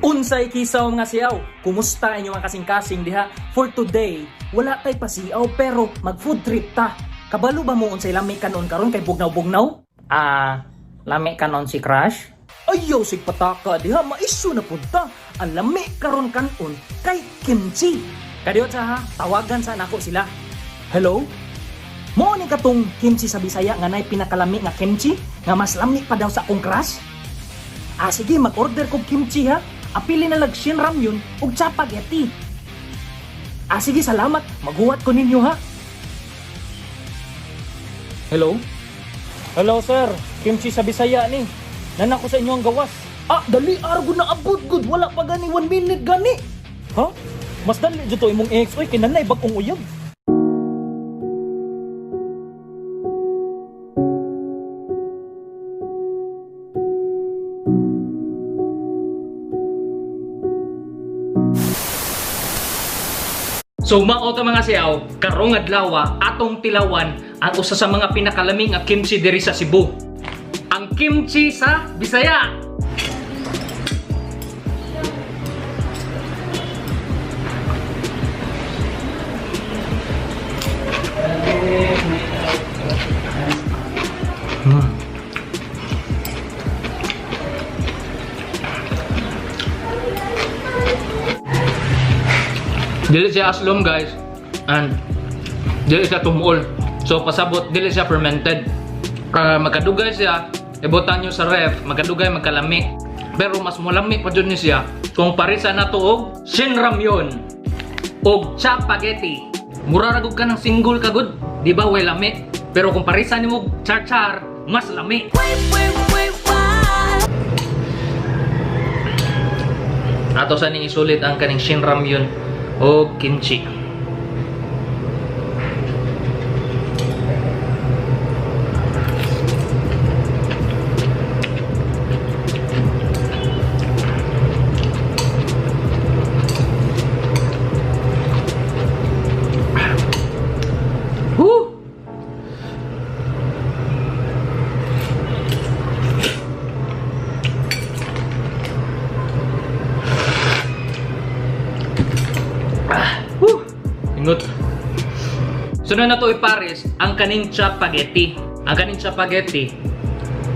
Unsay kisaw nga siyaw? Kumusta inyo mga kasing-kasing diha? For today, wala tay pasiaw pero mag food trip ta. Kabalo ba mo unsay lami kanon karon kay bugnaw-bugnaw? Ah, lami kanon si Crush? Ayaw sig pataka diha, maiso na punta. Ang lami karon kanon kay kimchi. Kadiyot sa ha, tawagan sa nako sila. Hello? Mo ni katong kimchi sa Bisaya nga nay pinakalami nga kimchi nga mas lami pa daw sa akong crush? Ah, sige, mag-order kog kimchi ha. Apili na lag Shin Ramyun ug chapaghetti. Ah, sige, salamat. Maghuwat ko ninyo ha. Hello? Hello, sir. Kimchi sa Bisaya ni. Nana ko sa inyo ang gawas. Ah, dali argo na abot good. Wala pa gani 1 minute gani. Ha? Mas dali jud to imong ex. Oy, kinanay bag-ong uyab. So mao ta mga siyaw, karong adlaw atong tilawan ang usa sa mga pinakalami nga kimchi diri sa Cebu. Ang kimchi sa Bisaya. Dili siya aslom, guys, and dili siya tumuol. So pasabot dili siya fermented. Magkadugay siya, ibutan nyo sa ref, magkadugay magkalami. Pero mas mulami pa jud ni siya kung parisa na to og Shin Ramyun og chapaghetti. Mura ra gud ka ng single ka gud, di ba way lami? Pero kung parisa nimo char-char, mas lami. Ato sa ning isulit ang kaning Shin Ramyun o kimchi. Woo! Woo! Ingot. Sunod na to ipares ang kaning chapaghetti. Ang kaning chapaghetti,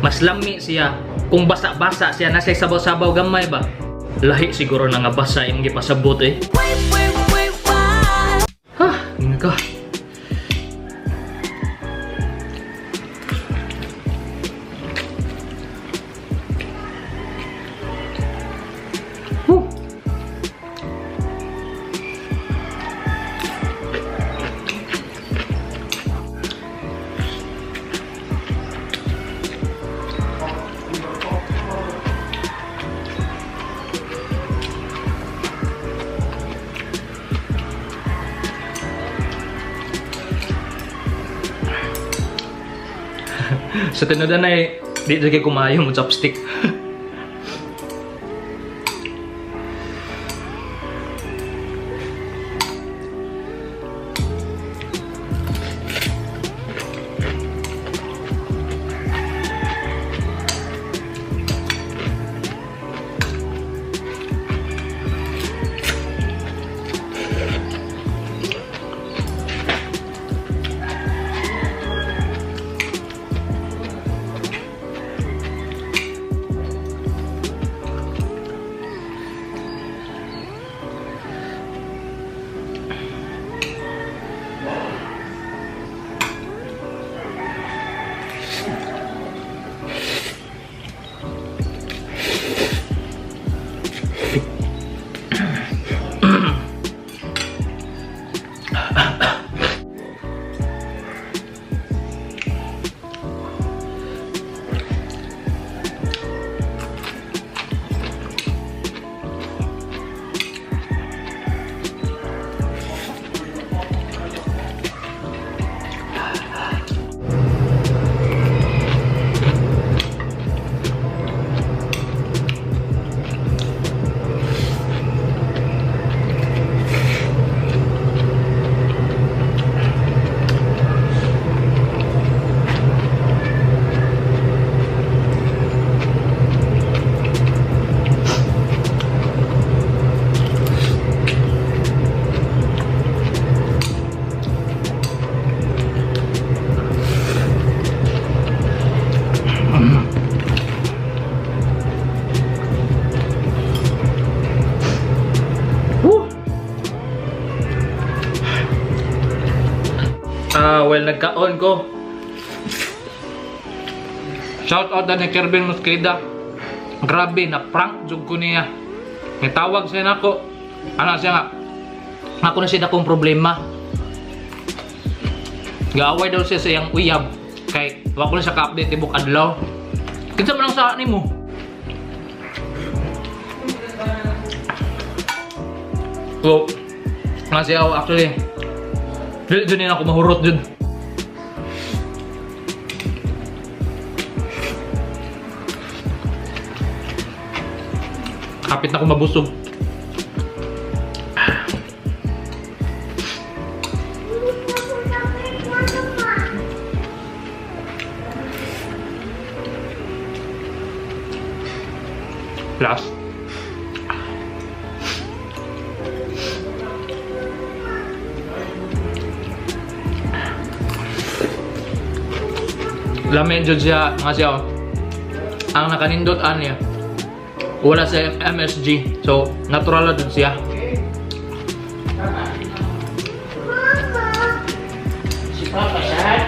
mas lami siya kung basa-basa siya, nasa sabaw-sabaw gamay ba. Lahi siguro na nga basa imong gipasabot eh. Ha, ingat ka. Woo! Sa tinuod ay di jud kay kumayo mo chopstick. While nagkaon ko. Shout out na ni Kervin Mosqueda. Grabe, na prank jud ko niya. Nitawag siya nako. Ano siya nga? Ako na siya akong problema. Gaaway daw siya sa iyang uyab. Kay, wa ko na siya ka-update tibok adlaw. Kinsa man ang sa nimo? So, nga siya ako actually, dili jud nila ako mahurot jud. Kapit na ako mabusog. Last. Lamin jud siya, mga siya, oh. Ang nakanindot niya, wala sa MSG. So, natural na jud siya. Si Papa sad.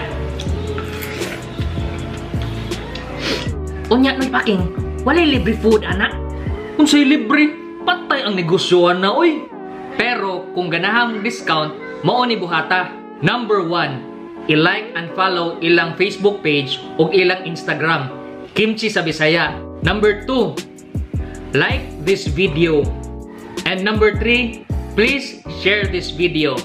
Unya noy paking, walay libre food ana. Unsay libre, patay ang negosyoan na oy. Pero kung ganahan mong discount, mao ni buhata. Number 1, i-like and follow ilang Facebook page ug ilang Instagram, Kimchi sa Bisaya. Number 2, like this video. And number 3, please share this video.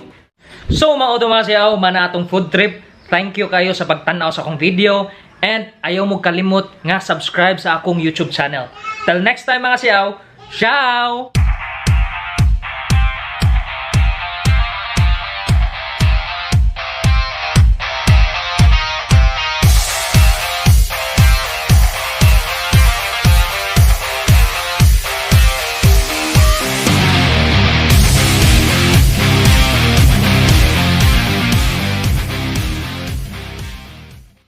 So mao to, mga siyaw, mana atong food trip. Thank you kayo sa pagtan-aw sa akong video and ayaw mo kalimot nga subscribe sa akong YouTube channel. Till next time, mga siyaw, ciao!